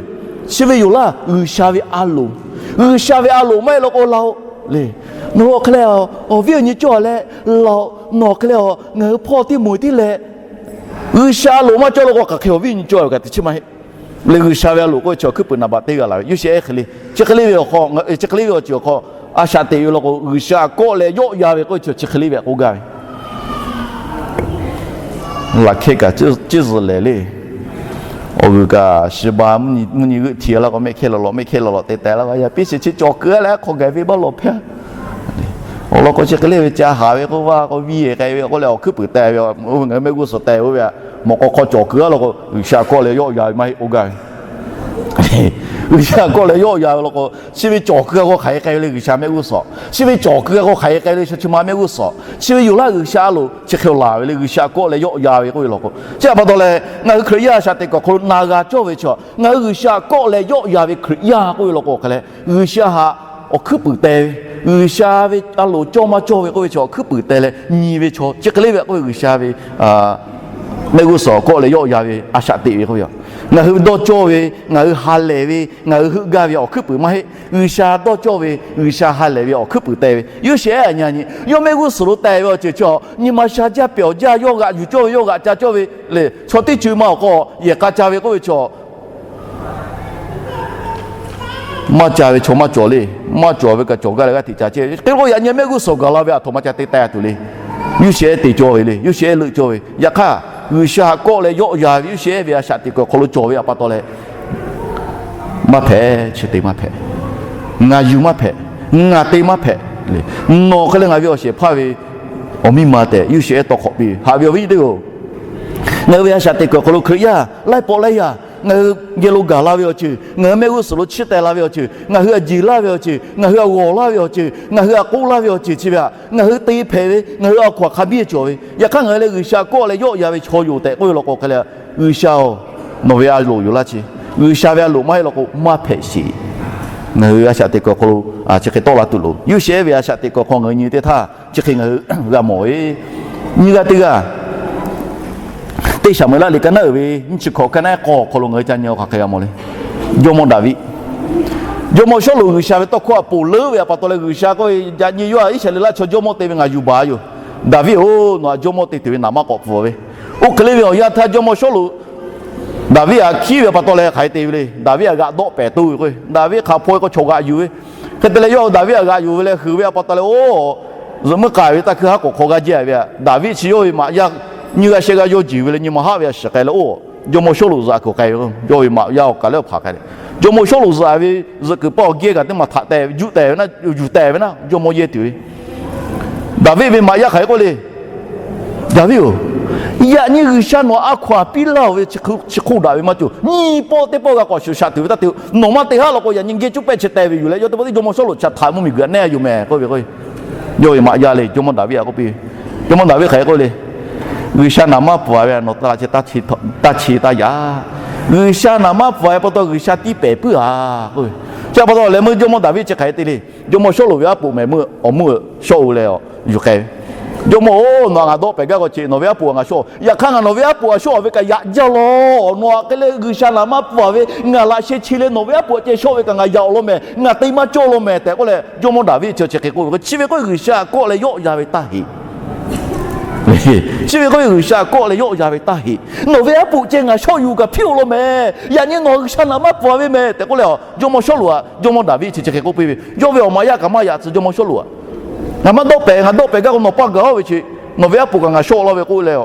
chi ve yoˬ laˇ G'uiˬsha ve a loˍ. G'uiˬsha ve a loˍ maˇ heˆ law k'o laˬ-oꞈ le. Nawˬ hui awˬ hk'e leh awˬ viˉ awˬ nyi cawˇ leh laˬ-oꞈ, nawˬ awˬ hk'e leh a ngaˬ hui hpawˇ tiˉ moˍ tiˉ leh G'uiˬsha a loˍ maˇ cawˇ law k'o hk'aˬ hk'e awˬ viˉ awˬ nyi cawˇ ve kaꞈ teˇ chiˉ maˇ heˆ. Leh G'uiˬsha ve a loˍ k'oˆ ve chi awˬ hkuiˉ puiˍ naˍ baꞈ teˇ g'aˇ laˬ ve Yoˇsehꞈ ehˉ hk'e le. Chi hk'e le ve awˬ hk'aw, chi hk'e le ve awˬ ceuˬ awˬ hk'aw a shaꞈ teꞈ ve law k'o, G'uiˬsha k'awˆ leh yawˆ yan ve k'oˆ ve chi chi hk'e le ve k'oˆ gaˇ ve. Laꞈ hkehˇ kaꞈ ciˇ zuhˬ lehˬ le. Awˬ g'uiˬ kaꞈ shiˍ ba mvuhˇ nyi g'euˆ htiꞈ laˇ k'o, mehˆ hkehˇ law law, mehˆ hkehˇ law law te teh laˇ g'a yaꞈ piˇ shiˍ chi cawˬ keu a leh hk'aw gaˬ ve baˆ lawˬ hpehˇ. Awˬ lawn k'o chi hk'e le ve ca haˍ ve k'oˆ vaˇ k'o, viˇ k'ai ve k'oˆ leh awˬ hkuiˉ puiˍ teh ve, ngaˬ hui mehˆ g'uˇ suhˍ teh oˇ ve a, mawꞈ k'aw hk'aw cawˬ keu a law k'o, G'uiˬsha k'awˆ leh yawˆ yan ve maˇ heˆ k'oˆ gaˇ ve. G'uiˬsha k'awˆ leh yawˆ yan ve law k'o, chi ve cawˬ keu a k'o hk'aˬ hk'e k'ai ve le G'uiˬsha mehˆ g'uˇ suhˍ. Chi ve cawˬ keu a k'o hk'aˬ hk'e k'ai ve le chi chi ma mehˆ g'uˇ suhˍ. Chi ve yoˬ laˇ G'uiˬsha a loˍ chi hk'e laˬ ve le G'uiˬsha k'awˆ leh yawˆ yan ve k'oˆ ve law k'o. Chi pa taw leh ngaˬ hui Hkriꞈ yaˇ a shaꞈ teꞈ kuiˬ awˬ hk'aw lo na g'a cawˇ ve chaw, ngaˬ hui G'uiˬsha k'awˆ leh yawˆ yan ve Hkriꞈ yaˇ k'oˆ ve law k'o hk'e leh, G'uiˬsha htaꞈ awˬ hkuiˉ puiˍ teh ve, G'uiˬsha ve a loˍ cawˇ maˇ cawˇ ve k'oˆ ve chi awˬ hkuiˉ puiˍ teh leh nyi ve chaw chi hk'e le ve k'oˆ ve G'uiˬsha ve mehˆ g'uˇ suhˍ k'awˆ leh yawˆ yan ve a shaꞈ teꞈ ve k'oˆ ve yoˬ. Ngaˬ hui dawˇ cawˇ ve, ngaˬ hui ha lehˬ ve, ngaˬ hui heuˆ gaˇ ve awˬ hkuiˉ puiˍ maˇ heˆ. G'uiˬsha dawˇ cawˇ ve, G'uiˬsha ha lehˬ ve awˬ hkuiˉ puiˍ te ve Yoˇsehꞈ a nyi nyi, yawˇ mehˆ g'uˇ suhˍ lo teh ve awˬ ceuˬ chi nyi ma sha jaˇ pehˬ awˬ jaˇ, yawˇ g'aꞈ yuˬ cawˇ ve, yawˇ g'aꞈ ca cawˇ ve le. Chaw teˇ ceuˬ ma awˬ k'aw yehˬ k'a ca ve k'oˆ ve chaw maˇ ca ve chaw maˇ cawˬ le. Maˇ cawˬ ve kaꞈ cawˬ gaˇ leh g'aˇ hteꞈ ca chehˇ ve. Hk'e k'o yaꞈ nyi mehˆ g'uˇ suhˍ gaˬ la ve aˬ htoꞈ ma ca te teh tuˬ le. Yoˇsehꞈ te cawˇ ve le. Yoˇsehꞈ leuˆ cawˇ ve. Yaꞈ hk'aˇ G'uiˬsha kawˆ leh yawˆ yan ve Yoˇsehꞈ ve a shaꞈ teꞈ kuiˬ awˬ hk'aw lo cawˬ ve aꞈ pa taw leh, maˇ hpehꞈ, chi te maˇ hpehꞈ. Ngaˬ yuˬ maˇ hpehꞈ. Ngaˬ te maˇ hpehꞈ. Nawˬ hk'e leh ngaˬ ve awˬ shehˍ hpaˇ ve awˬ miˇ ma tehꞈ Yoˇsehꞈ tawˇ hk'awꞈ piˇ ve. Haꞈ ve awˬ viˉ nyi teˇ-oˬ, ngaˬ hui ve a shaꞈ teꞈ kuiˬ awˬ hk'aw lo Hkriꞈ yaˇ laiˉ pawˆ laiˉ yaˇ ngaˬ hui geh lo gaˬ la ve awˬ ceuˬ, ngaˬ hui mehˆ g'uˇ suhˍ lo chiˇ teh la ve awˬ ceuˬ, ngaˬ hui a jeˬ laˇ ve awˬ ceuˬ, ngaˬ hui a g'awˬ laˇ ve awˬ ceuˬ, ngaˬ hui a k'oˆ laˇ ve awˬ ceuˬ chi ve htaꞈ ngaˬ hui te hpehꞈ ve, ngaˬ hui a hkaw aˬ hk'a biˇ cawˬ ve. Yaꞈ hk'aˇ ngaˬ hui leh G'uiˬsha kawˆ leh yawˆ yan ve chaw yoˬ tehꞈ k'oˆ ve law k'o hk'e leh, G'uiˬsha-oˬ, nawˬ ve a loˍ yoˬ laˇ chi. G'uiˬsha ve a loˍ maˇ heˆ law k'o maˇ hpehꞈ sheˍ. Ngaˬ hui a shaꞈ teꞈ kuiˬ awˬ hk'aw lo chi hk'e tawˆ la tuˬ loˍ. Yoˇsehꞈ ve a shaꞈ teꞈ kuiˬ awˬ hk'aw ngaˬ hui nyi teˇ htaˇ chi hk'e ngaˬ hui g'a mawˬ ve, nyiˇ g'aˇ teˇ g'aˇ, teˇ Saˍmo-eˍlaˆ liꞈ ka naˉ uiˍ ve nyiˇ chi hkawꞈ ka naˉ k'awˇ awˬ hk'aw lo ngaˬ hui ca nyi-a hk'aˬ hk'e g'a mawˬ le. Jawˇmawˇ Daˍviˆ, Jawˇmawˇ Sawˉluꞈ G'uiˬsha ve tawˇ hkawˇ htaꞈ ponˬ leuˉ ve aꞈ pa taw leh G'uiˬsha k'oˆ ve, Yaꞈ nyi yawˇ htaꞈ Iˉsaˍreˍlaˆ chaw jawˇmawˇ te ve ngaˬ yuˬ baˬ yoˬ. Daˍviˆ-oˬ, nawˬ htaꞈ jawˇmawˇ te tuˬ ve naˍ manˇ k'awꞈ pfuhˍ ve. Oˇ hk'e le ve awˬ yanˇ htaˇ Jawˇmawˇ Sawˉluꞈ Daˍviˆ htaꞈ hkiˉ ve aꞈ pa taw leh hk'aˬ hk'e te ve le. Daˍviˆ htaꞈ g'aꞈ dawˆ pehˍ toˇ ve k'o, Daˍviˆ hk'aˬ hpawˇ ve k'o chaw g'aꞈ yuˬ ve. Hk'e te leh yawˇ Daˍviˆ htaꞈ g'aꞈ yuˬ ve leh huiˍ ve aꞈ pa taw leh, oˇ, zuhꞈ muiˉ k'ai ve taˇ hkuiˇ haˉ k'awꞈ hk'aw g'aˇ jehˇ ve aꞈ. Daˍviˆ chi yawˇ ve maꞈ yaˇ nyiˇ g'aˇ shehˆ g'aˇ yawˇ jeˬ ve leh nyi ma haˆ ve a shiˍ k'ai leh, oˇ, Jawˇmawˇ Sawˉluꞈ zuhꞈ kuiˬ k'ai ve, yawˇ ve maꞈ yaˇ awˬ kaˬ leh awˬ hpaˍ k'ai leh, Jawˇmawˇ Sawˉluꞈ zuhꞈ ve zuhꞈ kuiˬ paˇ awˬ gehˇ kaꞈ teˇ maˬ htaꞈ teh ve, juˆ teh ve naˉ, yuˬ teh ve naˉ, jawˇmawˇ yehˇ tuˬ ve Daˍviˆ ve maꞈ yaˇ hk'aˬ hk'e k'oˆ le. Daˍviˆ-oˬ, yaꞈ nyi G'uiˬsha nawˬ a hkawˇ htaꞈ piˇ laˇ-oˬ ve chi hk'oˆ daꞈ ve maˇ cawˬ. Nyi pawˆ teˇ pawˆ g'a k'awꞈ shuˍ shaꞈ tuˬ ve taˇ te-o. Nawˬ maˇ te haˉ law k'o, yaꞈ nyi geh cuˇ pehˇ chi teh ve yoˬ leh, yawˇ teˇ pawˆ teˇ Jawˇmawˇ Sawˉluꞈ chi htaꞈ mvuhˇmiˬ guiˬ htaꞈ neˇ a yoˬ mehˍ k'oˆ ve k'o, yawˇ ve maꞈ yaˇ le Jawˇmawˇ Daˍviˆ htaꞈ k'oˆ piˇ ve. Jawˇmawˇ Daˍviˆ hk'aˬ hk'e k'oˆ le. G'uiˬsha naˍ manˇ pfuhˍ ve a nawˬ taˇ chi taˇ chi taˇ yaꞈ. G'uiˬsha naˍ manˇ pfuhˍ ve pa taw G'uiˬsha tiˇ pehˍ puiˉ-a k'oˆ ve. Chi pa taw leh meuˇ Jawˇmawˇ Daˍviˆ chi hk'aˬ hk'e te le. Jawˇmawˇ Sawˉluꞈ ve aˉ poꞈ mehˍ meuˇ awˬ meuˇ shawˆ-oˬ leh, yuˬ k'ai ve, Jawˇmawˇ-oˬ, nawˬ htaꞈ ngaˬ dawˆ pehˍ gaˇ k'o chi nawˬ ve aˉ poꞈ htaꞈ ngaˬ shawˆ. Yaꞈ hk'aˇ ngaˬ nawˬ ve aˉ poꞈ htaꞈ shawˆ ve kaꞈ yaꞈ jaˇ law. Nawˬ htaꞈ hk'e leh G'uiˬsha naˍ manˇ pfuhˍ ve ngaˬ laꞈ sheh chi leh nawˬ ve aˉ poꞈ ceh shawˆ ve kaꞈ ngaˬ yaꞈ-oˬ law mehˍ. Ngaˬ te maˇ cawˇ law mehˍ tehꞈ k'oˆ leh, Jawˇmawˇ Daˍviˆ chi chi hk'e k'oˆ ve k'o, chi ve k'o G'uiˬsha kawˆ leh yawˆ yan ve taˇ heꞈ. Chi ve k'o G'uiˬsha kawˆ leh yawˆ yan ve taˇ heꞈ. Nawˬ ve aˉ poꞈ ceh ngaˬ shawˆ yuˬ kaꞈ hpiˇ-oˬ law mehˍ. Yaꞈ nyi nawˬ G'uiˬsha naˍ manˇ pfuhˍ ve mehˍ tehꞈ k'oˆ leh, Jawˇmawˇ Sawˉluꞈ htaꞈ Jawˇmawˇ Daˍviˆ chi chi hk'e k'oˆ piˇ ve, yawˇ ve awˬ maꞈ yaˇ kaꞈ maˇ yaꞈ tcuh Jawˇmawˇ Sawˉluꞈ htaꞈ. Ngaˬ maˇ dawˆ pehˍ, ngaˬ dawˆ pehˍ gaˇ k'o nawˬ paˇ gaˬ-oˬ ve chi, nawˬ ve aˉ poꞈ kaꞈ ngaˬ shawˆ law ve k'oˆ leh,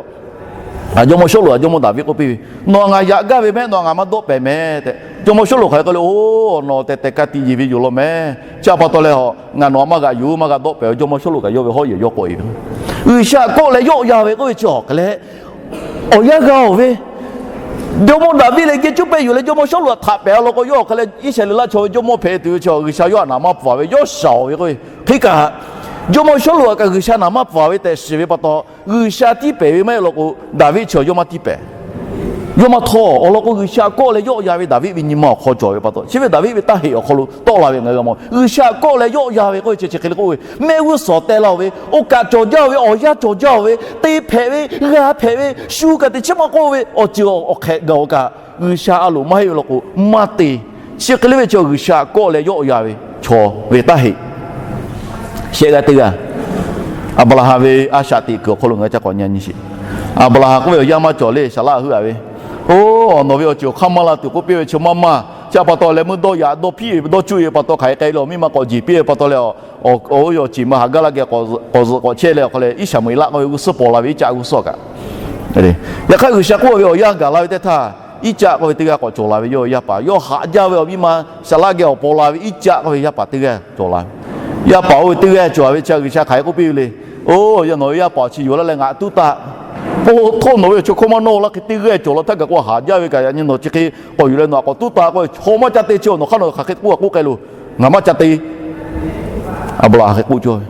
Jawˇmawˇ Sawˉluꞈ htaꞈ Jawˇmawˇ Daˍviˆ k'oˆ piˇ ve, Nawˬ htaꞈ ngaˬ yaꞈ gaˇ ve mehˍ, nawˬ htaꞈ ngaˬ maˇ dawˆ pehˍ mehˍ tehꞈ. Jawˇmawˇ Sawˉluꞈ hk'aˬ hk'e k'oˆ le, Oˬ, nawˬ tehˬ tehˬ ka tiꞈ yeˬ ve yoˬ law mehˍ. Chi pa taw leh, nawˬ htaꞈ maˇ g'aꞈ yuˬ, maˇ g'a dawˆ pehˍ. Jawˇmawˇ Sawˉluꞈ kaꞈ yawˇ ve hawˉ yehˬ yawˇ k'awꞈ-e ve. G'uiˬsha kawˆ leh yawˆ yan ve k'oˆ ve chi awˬ hk'e leh, awˬ yanˇ g'a-oˬ ve, Jawˇmawˇ Daˍviˆ leh geh cuˇ pehˇ yoˬ leh Jawˇmawˇ Sawˉluꞈ htaꞈ htaꞈ pehˍ law k'o, yawˇ awˬ hk'e leh Iˉsaˍreˍlaˆ chaw ve jawˇmawˇ hpehꞈ tuˬ ve chi G'uiˬsha yawˇ htaꞈ naˍ manˇ pfuhˍ ve yawˇ shaˍ-oˬ ve k'o, hk'e kaꞈ Jawˇmawˇ Sawˉluꞈ htaꞈ kaꞈ G'uiˬsha naˍ manˇ pfuhˍ ve tehꞈ shiˍ ve pa taw, G'uiˬsha tiˇ pehˍ ve maˇ heˆ law k'o, Daˍviˆ chi yawˇ maˇ tiˇ pehˍ. Yawˇ maˇ htawˇ awˬ lawn k'o, G'uiˬsha kawˆ leh yawˆ yan ve Daˍviˆ ve nyi ma awˬ hk'aw cawˬ ve pa taw, chi ve Daˍviˆ ve taˇ heꞈ awˬ hk'aw lo tawˆ la ve ngaˬ hui g'a mawˬ. G'uiˬsha kawˆ leh yawˆ yan ve k'oˆ ve chi chi hk'e le k'oˆ ve, mehˆ g'uˇ suhˍ teh laˇ-oˬ ve, oˇ kaꞈ cawˬ jaˇ-oˬ ve, awˬ yanˇ cawˬ jaˇ-oˬ ve, te hpehꞈ ve, g'a hpehꞈ ve, shu kaꞈ teꞈ chiˉ maˇ k'oˆ ve awˬ ceuˬ awˬ hk'ehꞈ gaˬ-oˬ kaꞈ, G'uiˬsha a loˍ maˇ heˆ ve law k'o maˇ te. Chi hk'e le ve chi G'uiˬsha kawˆ leh yawˆ yan ve chaw ve taˇ heꞈ. Shehˆ g'aˇ teˇ g'aˇ, Aˍbraˍhanˍ ve a shaꞈ teꞈ kuiˬ awˬ hk'aw lo ngaˬ hui ca k'awꞈ nyi nyi sheˍ. Aˍbraˍhanˍ k'oˆ ve awˬ yanˇ maˇ cawˬ le, Saˍraˆ heuˆ-a ve, Oˬ, nawˬ ve awˬ ceuˬ awˬ hk'aˇ maˇ la tuˬ k'oˆ piˇ ve chi maˇ maˇ. Chi pa taw leh meuˇ dawˇ yaꞈ dawˇ hpiˇ ve dawˇ cuˇ ve pa taw hk'aˬ hk'e k'ai le, awˬ miˇ ma k'awꞈ jeˬ piˇ ve pa taw leh, awˬ, oˇ ve awˬ ceˬ ma Haˍgaˇlaˆ geh k'awꞈ zuhꞈ k'awꞈ chehˇ leh awˬ hk'aw leh Iˉsaˍmuˍeˍlaˆ k'oˆ ve g'uˇ suhˉ paw la ve Iˉcaˆ g'uˇ suhˉ kaꞈ. Yaꞈ hk'aˇ G'uiˬsha k'oˆ ve awˬ yanˇ gaˬ la ve teˇ htaˇ, Iˉcaˆ k'oˆ ve teˇ g'aˇ k'awꞈ cawˬ la ve, yawˇ ve yaˇ paˍ, yawˇ haꞈ jaˇ ve awˬ miˇ ma Saˍraˆ geh awˬ paw la ve Iˉcaˆ k'oˆ ve yaˇ paˍ teˇ g'aˇ cawˬ la ve. Yaˇ paˍ oˇ ve teˇ g'aˇ cawˬ ve chi G'uiˬsha hk'aˬ hk'e k'oˆ piˇ ve le. Oˬ, yaꞈ nawˬ ve yaˇ paˍ chi yuˬ laˇ leh ngaˬ tuˉ taˆ. Oˇ, htawˇ nawˬ ve awˬ chaw hkawˇ maˇ nawˇ laˇ hk'e teˇ g'aˇ cawˬ la htaˇ kaꞈ k'o haꞈ jaˇ ve kaꞈ yaꞈ nyi nawˬ chi hk'e k'awꞈ yuˬ leh nawˬ htaꞈ k'awꞈ tuˉ taˆ k'oˆ ve chaw maˇ ca te chi nawˬ hk'aˇ nawˬ hk'aˬ hk'e k'oˆ k'oˆ k'ai loˬ. Ngaˬ maˇ ca te. Aˍbraˍhanˍ hk'e k'oˆ cawˇ ve.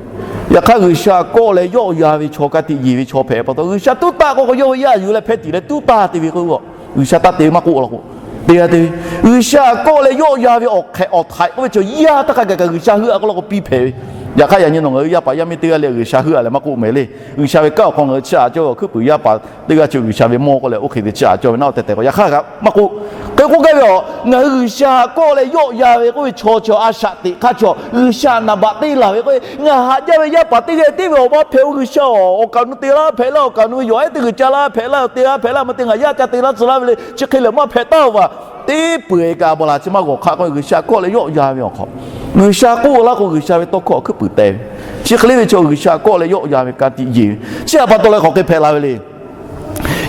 Yaꞈ hk'aˇ G'uiˬsha kawˆ leh yawˆ yan ve chaw ka tiꞈ yeˬ ve chaw hpehꞈ pa taw G'uiˬsha tuˉ taˆ k'oˆ k'o yawˇ ve yaˇ yuˬ leh hpeh tiꞈ leh tuˉ taˆ te ve k'o, G'uiˬsha taˇ te ve maˇ k'oˆ la k'o, Te g'a te ve, G'uiˬsha kawˆ leh yawˆ yan ve awˬ hk'ehꞈ awˬ htaiꞈ k'oˆ ve chaw yaˇ htaˇ hk'a gaˬ kaꞈ G'uiˬsha heuˆ a k'oˆ law k'o piˇ hpehꞈ ve. Yaꞈ hk'aˇ yaꞈ nyi nawˬ ngaˬ hui yaˇ paˍ yaˇ miˇ teˇ g'aˇ leh G'uiˬsha heuˆ a leh maˇ k'oˆ mehˍ le. G'uiˬsha ve kanˉ awˬ hk'aw ngaˬ hui chiˇ aꞈ cawˇ ve awˬ hkuiˉ puiˍ yaˇ paˍ teˇ g'aˇ chi G'uiˬsha ve mawˇ k'oˆ leh oˇ hk'e te chiˇ aꞈ cawˇ ve naˆ oˇ teh teh k'o yaꞈ hk'aˇ kaꞈ maˇ k'oˆ. Hk'e k'oˆ gaˇ ve a, ngaˬ hui G'uiˬsha kawˆ leh yawˆ yan ve k'oˆ ve chaw chi a shaꞈ teꞈ hk'aˇ chaw G'uiˬsha naˍ baꞈ te laˬ ve k'oˆ ve, ngaˬ haꞈ jaˇ ve yaˇ paˍ teˇ g'aˇ tiˉ ve awˬ maˇ hpehꞈ-o. G'uiˬsha-oˬ, awˬ kaˍ nu te laˇ hpehꞈ laˇ, awˬ kaˍ nu ve yawˬ ehˉ teˇ g'uiˬ ca laˇ hpehꞈ laˇ, te laˇ hpehꞈ laˇ maˇ te ngaˬ yaˇ ca te laˇ tcuh laˇ ve le. Chi hk'e lehˬ maˇ hpehꞈ taˉ-oˬ vaˬ. Teˇ peuˬ-eˬ kaꞈ a baˬ laˬ chi maˇ g'awˬ hk'aˆ k'oˆ ve G'uiˬsha kawˆ leh yawˆ yan ve awˬ hk'aw, G'uiˬsha k'oˆ laˇ k'o G'uiˬsha ve tawˇ hkawˇ awˬ hkuiˉ puiˍ teh ve. Chi hk'e le ve chaw G'uiˬsha kawˆ leh yawˆ yan ve ka tiꞈ yeˬ ve. Chi htaꞈ pa taw leh hk'aˬ hk'e hpehꞈ la ve le.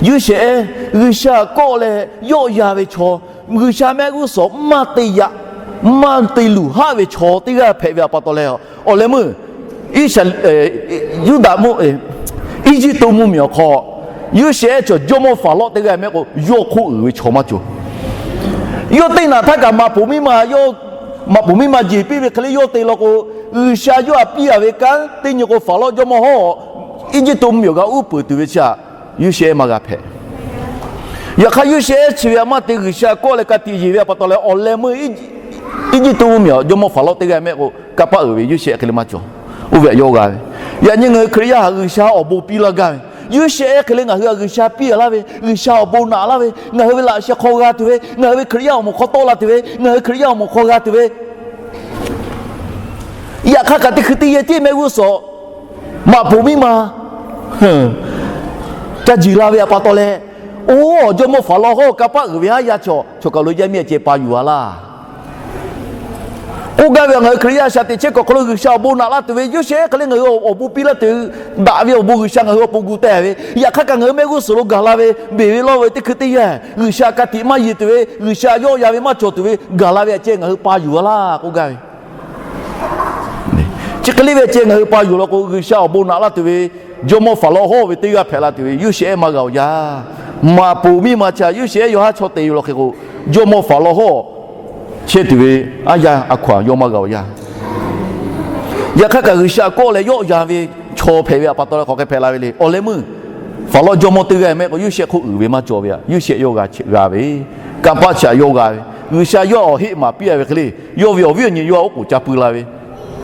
Yuˇshehꞈ G'uiˬsha kawˆ leh yawˆ yan ve chaw, G'uiˬsha mehˆ g'uˇ suhˍ maˇ te yaꞈ, maˇ te luˬ haˆ ve chaw teˇ g'aˇ hpehꞈ ve a pa taw leh, awˬ leh meuˇ Iˉsaˍ, Yuˇdaꞈ mvuhˇ, Eˇjiˇtuꞈ mvuhˇmiˬ awˬ hk'aw Yuˇshehꞈ chaw jawˇmawˇ Faˍlawˇ teˇ g'aˇ mehˆ k'o yawˇ hk'oˆ uiˍ ve chaw maˇ cawˬ. Yawˇ teˇ naꞈ htaˇ kaꞈ maꞈ poˍ miˇ ma, maꞈ poˍ miˇ ma jeˬ piˇ ve hk'e le yawˇ te law k'o, G'uiˬsha yawˇ htaꞈ piˇ a ve kanˉ teˇ nyi k'o Faˍlawˇ jawˇmawˇ hawˉ Eˇjiˇtuꞈ mvuhˇmiˬ awˬ g'aˇ uˉ peunˍ tuˬ ve chi htaꞈ Yuˇshehꞈ maˇ g'a hpehꞈ. Yaꞈ hk'aˇ Yuˇshehꞈ chi ve a maˇ te G'uiˬsha kawˆ leh ka tiꞈ yeˬ ve a pa taw leh awˬ leh meuˇ Eˇjiˇtuꞈ mvuhˇmiˬ awˬ jawˇmawˇ Faˍlawˇ teˇ g'aˇ mehˆ k'o kanˇ paˆ uiˍ ve Yuˇshehꞈ hk'e le maˇ cawˬ. Oˇ ve htaꞈ yawˇ g'a ve. Yaꞈ nyi ngaˬ hui Hkriꞈ yaˇ htaꞈ G'uiˬsha awˬ bon piˇ laˇ gaˇ ve, Yuˇshehꞈ hk'e le ngaˬ hui htaꞈ G'uiˬsha piˇ laˇ ve, G'uiˬsha awˬ bon naꞈ laˇ ve, ngaˬ hui ve laꞈ sheh hk'aw g'a tuˬ ve, ngaˬ hui ve Hkriꞈ yaˇ awˬ moˍ hk'aw tawˆ la tuˬ ve, ngaˬ hui Hkriꞈ yaˇ awˬ moˍ hk'aw g'a tuˬ ve, yaꞈ hk'aˇ kaꞈ teˇ hkui teˇ yehˬ tiˉ mehˆ g'uˇ suhˍ maꞈ poˍ miˇ ma ca jiˬ la ve a pa taw leh, oˇ awˬ jawˇmawˇ Faˍlawˇ hawˉ kanˇ paˆ uiˍ ve haˉ yaˇ chaw, chaw kaˬ lo yaˇ miˇ a ceh pa yuˬ a laˇ. K'oˆ gaˇ ve a, ngaˬ hui Hkriꞈ yaˇ shaꞈ teꞈ chehˇ kuiˬ awˬ hk'aw lo G'uiˬsha awˬ bon naꞈ laˇ tuˬ ve, Yuˇshehꞈ hk'e le ngaˬ hui awˬ bon piˇ laˇ tuˬ, daꞈ ve awˬ bon G'uiˬsha ngaˬ hui awˬ pon gu teh ve, yaꞈ hk'aˇ kaꞈ ngaˬ hui mehˆ g'uˇ suhˍ lo gaˬ la ve, beˬ ve lawˇ ve teˇ hkui teˇ yanˇ, G'uiˬsha ka tiꞈ maˇ yeˬ tuˬ ve, G'uiˬsha yawˆ yan ve maˇ cawˬ tuˬ ve gaˬ la ve a ceh ngaˬ hui pa yuˬ a laˇ k'oˆ gaˇ ve. Chi hk'e le ve a ceh ngaˬ hui pa yuˬ law k'o, G'uiˬsha awˬ bon naꞈ laˇ tuˬ ve jawˇmawˇ Faˍlawˇ hawˉ ve teˇ g'aˇ hpehꞈ la tuˬ ve Yuˇshehꞈ maˇ g'a awˬ yanˇ, maꞈ poˍ miˇ ma chi htaꞈ Yuˇshehꞈ yawˇ haˉ chaw te ve law hk'e k'o, jawˇmawˇ Faˍlawˇ hawˉ chehˇ tuˬ ve aˉ yanˇ a hkaw-anˬ yawˇ maˇ g'a awˬ yanˇ. Yaꞈ hk'aˇ kaꞈ G'uiˬsha kawˆ leh yawˆ yan ve chaw hpehꞈ ve a pa taw leh hk'aˬ hk'e hpehꞈ la ve le. Awˬ leh meuˇ Faˍlawˇ jawˇmawˇ teˇ g'aˇ mehˆ k'o Yuˇshehꞈ hk'oˆ uiˍ ve maˇ cawˬ ve a, Yuˇshehꞈ yawˇ g'a g'a ve, kanˇ paˆ chi htaꞈ yawˇ g'a ve, G'uiˬsha yawˇ awˬ heˆ maˍ piˇ a ve hk'e le, yawˇ ve awˬ viˉ awˬ nyi yawˇ htaꞈ oˉ k'oˍ ca pui la ve,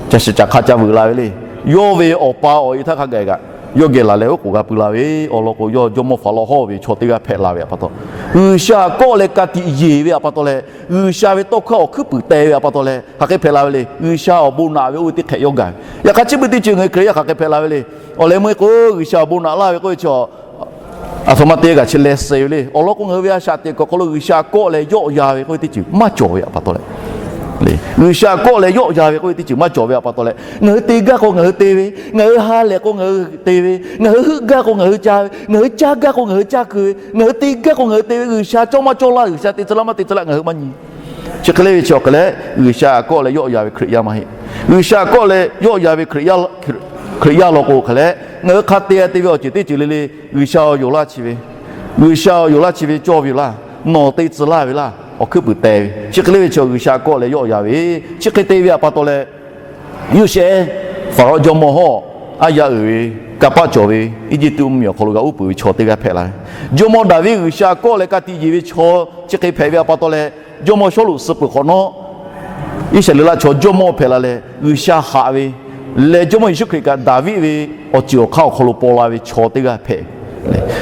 caˬ shiˍ caˬ hk'a ca vuiˬ la ve le. Yawˇ ve awˬ pa awˬ e htaˇ hk'a gaˬ kaꞈ yawˇ geh laˬ leh oˉ k'oˍ g'a pui la ve, awˬ lawn k'o yawˇ jawˇmawˇ Faˍlawˇ hawˉ ve chaw teˇ g'aˇ hpehꞈ la ve a pa taw, G'uiˬsha kawˆ leh ka tiꞈ yeˬ ve a pa taw leh, G'uiˬsha ve tawˇ hkawˇ awˬ hkuiˉ puiˍ teh ve a pa taw leh hk'aˬ hk'e hpehꞈ la ve le. G'uiˬsha awˬ bon naꞈ ve oˇ ve teˇ hk'ehꞈ yawˇ gaˬ ve. Yaꞈ hk'aˇ chi beuꞈ teˇ ceuˬ ngaˬ hui Hkriꞈ yaˇ hk'aˬ hk'e hpehꞈ la ve le. Awˬ leh meuˇ k'o G'uiˬsha awˬ bon naꞈ laˇ ve k'oˆ ve chi a htoꞈ ma te kaꞈ chi leh suh ve le. Awˬ lawn k'o ngaˬ hui ve a shaꞈ teꞈ kuiˬ awˬ hk'aw lo G'uiˬsha kawˆ leh yawˆ yan ve k'oˆ ve teˇ ceuˬ maˇ cawˬ ve a pa taw leh, G'uiˬsha kawˆ leh yawˆ yan ve k'oˆ ve teˇ ceuˬ maˇ cawˬ ve a pa taw leh, ngaˬ hui te gaˇ k'o ngaˬ hui te ve, ngaˬ hui ha lehˬ k'o ngaˬ hui te ve, ngaˬ hui heuˆ gaˇ k'o ngaˬ hui caˇ ve, ngaˬ hui caˇ gaˇ k'o ngaˬ hui caˇ keu ve, ngaˬ hui te gaˇ k'o ngaˬ hui te ve, G'uiˬsha cawˇ maˇ cawˇ laˇ, G'uiˬsha te tcuh laˇ maˇ te tcuh laˇ ngaˬ hui maˇ nyi. Chi hk'e le ve chi awˬ hk'e leh, G'uiˬsha kawˆ leh yawˆ yan ve Hkriꞈ yaˇ maˇ heˆ. G'uiˬsha kawˆ leh yawˆ yan ve Hkriꞈ yaˇ law k'o hk'e leh, ngaˬ hui hk'a te te ve awˬ ceuˬ teˇ ceuˬ le le, G'uiˬsha awˬ yonˍ laˇ chi ve, G'uiˬsha awˬ yonˍ laˇ chi ve cawˇ ve yoˬ laˇ, nawˬ te tcuh laˇ ve laˇ, awˬ hkuiˉ puiˍ teh ve. Chi hk'e le ve chi G'uiˬsha kawˆ leh yawˆ yan ve, chi hk'e te ve a pa taw leh, Yuˇshehꞈ Faˍlawˇ jawˇmawˇ hawˉ aˉ yaˇ uiˍ ve, kanˇ paˆ cawˬ ve, Eˇjiˇtuꞈ mvuhˇmiˬ awˬ hk'aw lo g'a uˉ peunˍ ve chaw teˇ g'aˇ hpehꞈ la ve, jawˇmawˇ Daˍviˆ G'uiˬsha kawˆ leh ka tiꞈ yeˬ ve chaw chi hk'e hpehꞈ ve a pa taw leh, jawˇmawˇ Sawˉluꞈ suh peuˬ hk'awꞈ nawˉ, Iˉsaˍreˍlaˆ chaw jawˇmawˇ hpehꞈ la leh G'uiˬsha haꞈ ve, leh Jawˇmawˇ Yeˍsuˆ Hkriꞈ kaꞈ Daˍviˆ ve awˬ ceuˬ awˬ hk'aˇ awˬ hk'aw lo paw la ve chaw teˇ g'aˇ hpehꞈ ve.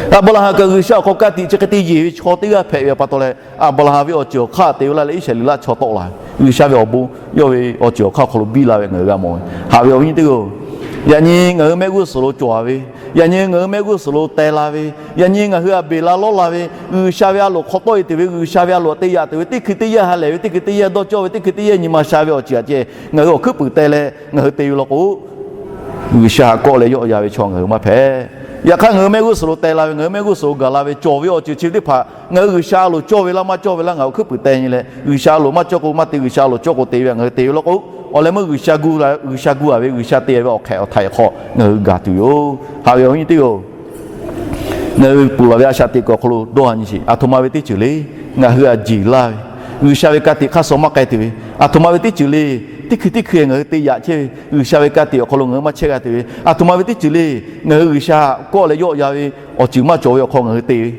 Aˍbraˍhanˍ kaꞈ G'uiˬsha awˬ hk'aw ka tiꞈ chi hk'e te yeˬ ve chaw teˇ g'aˇ hpehꞈ ve a pa taw leh, Aˍbraˍhanˍ ve awˬ ceuˬ awˬ hk'aˇ te ve laˇ leh Iˉsaˍreˍlaˆ chaw tawˆ la ve, G'uiˬsha ve awˬ bon yawˇ ve awˬ ceuˬ awˬ hk'aˇ awˬ hk'aw lo biˇ la ve ngaˬ hui g'a mawˬ ve. Haꞈ ve awˬ viˉ nyi teˇ-oˬ, yaꞈ nyi ngaˬ hui mehˆ g'uˇ suhˍ lo cawˬ ve, yaꞈ nyi ngaˬ hui mehˆ g'uˇ suhˍ lo teh la ve, yaꞈ nyi ngaˬ hui htaꞈ beˬ la lawˇ la ve, G'uiˬsha ve a loˍ hk'aw tawˆ e tuˬ ve, G'uiˬsha ve a loˍ htaꞈ te yaꞈ tuˬ ve, teˇ hkui teˇ yanˇ ha lehˬ ve, teˇ hkui teˇ yanˇ dawˇ cawˇ ve, teˇ hkui teˇ yanˇ nyi ma sha ve awˬ ceuˬ htaꞈ ceh ngaˬ hui awˬ hkuiˉ puiˍ teh leh ngaˬ hui te ve law k'o, G'uiˬsha kawˆ leh yawˆ yan ve chaw ngaˬ hui maˇ hpehꞈ. Yaꞈ hk'aˇ ngaˬ hui mehˆ g'uˇ suhˍ lo teh la ve, ngaˬ hui mehˆ g'uˇ suhˍ lo gaˬ la ve cawˬ ve awˬ ceuˬ chi teˇ hpaˍ ngaˬ hui G'uiˬsha a loˍ cawˇ ve laˇ maˇ cawˇ ve laˇ ngaˬ hui awˬ hkuiˉ puiˍ teh nyi leh, G'uiˬsha a loˍ maˇ cawˇ k'o maˇ te, G'uiˬsha a loˍ cawˇ k'o te ve ngaˬ hui te ve law k'o, awˬ leh meuˇ G'uiˬsha gu a ve, G'uiˬsha gu a ve, G'uiˬsha te ve awˬ hk'ehꞈ awˬ htaiˍ awˬ hk'aw ngaˬ hui gaˬ tuˬ yoˬ. Haꞈ ve awˬ viˉ nyi teˇ-oˬ, ngaˬ hui ponˬ laˬ ve a shaꞈ teꞈ kuiˬ awˬ hk'aw lo dawˇ ha nyi sheˍ. Aˬ htoꞈ ma ve teˇ ceuˬ le, ngaˬ hui htaꞈ jeˬ laˇ ve, G'uiˬsha ve ka tiꞈ hk'aˇ suh maˇ k'ai tuˬ ve, aˬ htoꞈ ma ve teˇ ceuˬ le, teˇ hkui teˇ hkui ngaˬ hui te yaꞈ chehˇ ve, G'uiˬsha ve ka tiꞈ awˬ hk'aw lo ngaˬ hui maˇ chehˇ g'a tuˬ ve, aˬ htoꞈ ma ve teˇ ceuˬ le, ngaˬ hui G'uiˬsha kawˆ leh yawˆ yan ve awˬ ceuˬ maˇ cawˬ ve awˬ hk'aw ngaˬ hui te ve,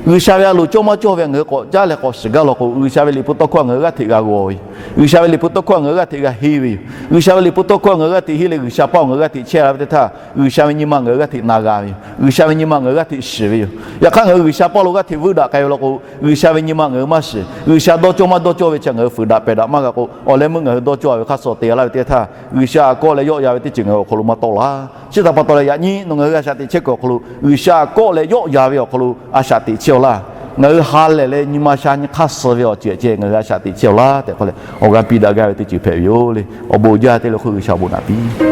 G'uiˬsha ve a loˍ cawˇ maˇ cawˇ ve ngaˬ hui k'awꞈ caˉ leh k'awꞈ shiˍ gaˇ law k'o, G'uiˬsha ve liꞈ hpu tawˇ hkawˇ ngaˬ hui g'aˇ hteꞈ g'a g'aw ve yoˬ. G'uiˬsha ve liꞈ hpu tawˇ hkawˇ ngaˬ hui g'aˇ hteꞈ g'a henˇ ve yoˬ. G'uiˬsha ve liꞈ hpu tawˇ hkawˇ ngaˬ hui g'aˇ hteꞈ henˇ leh G'uiˬsha paˇ ngaˬ hui g'aˇ hteꞈ chehˇ la ve teˇ htaˇ, G'uiˬsha ve nyi ma ngaˬ hui g'aˇ hteꞈ na g'a ve yoˬ. G'uiˬsha ve nyi ma ngaˬ hui g'aˇ hteꞈ shiˍ ve yoˬ. Yaꞈ hk'aˇ, ngaˬ hui G'uiˬsha paˇ lo g'aˇ hteꞈ vuiˇ daꞈ k'ai ve law k'o, G'uiˬsha ve nyi ma ngaˬ hui maˇ shiˍ. G'uiˬsha dawˇ cawˇ maˇ dawˇ cawˇ ve chi ngaˬ hui fuiˍ daꞈ pehˬ daꞈ maˇ g'a k'o, awˬ leh meuˇ ngaˬ hui dawˇ cawˇ a ve hk'aˇ suh te laˇ ve teˇ htaˇ, G'uiˬsha a kawˆ leh yawˆ yan ve teˇ ceuˬ ngaˬ hui awˬ hk'aw lo maˇ tawˆ la. Chi htaꞈ pa taw leh, yaꞈ nyi nawˬ ngaˬ hui a shaꞈ teꞈ chehˇ kuiˬ awˬ hk'aw lo, G'uiˬsha a kawˆ leh yawˆ yan ve awˬ hk'aw lo a shaꞈ teꞈ chehˇ-aw laˇ. Ngaˬ hui ha lehˬ leh nyi ma sha nyi hk'aˇ suh ve awˬ ceuˬ ceh ngaˬ hui a shaꞈ teꞈ chehˇ-aw laˇ tehꞈ k'oˆ leh, awˬ g'aˇ piˇ daꞈ gaˇ ve teˇ ceuˬ hpehꞈ ve yoˬ le. Awˬ bon jaˇ te leh hk'oˆ G'uiˬsha awˬ bon naꞈ piˇ.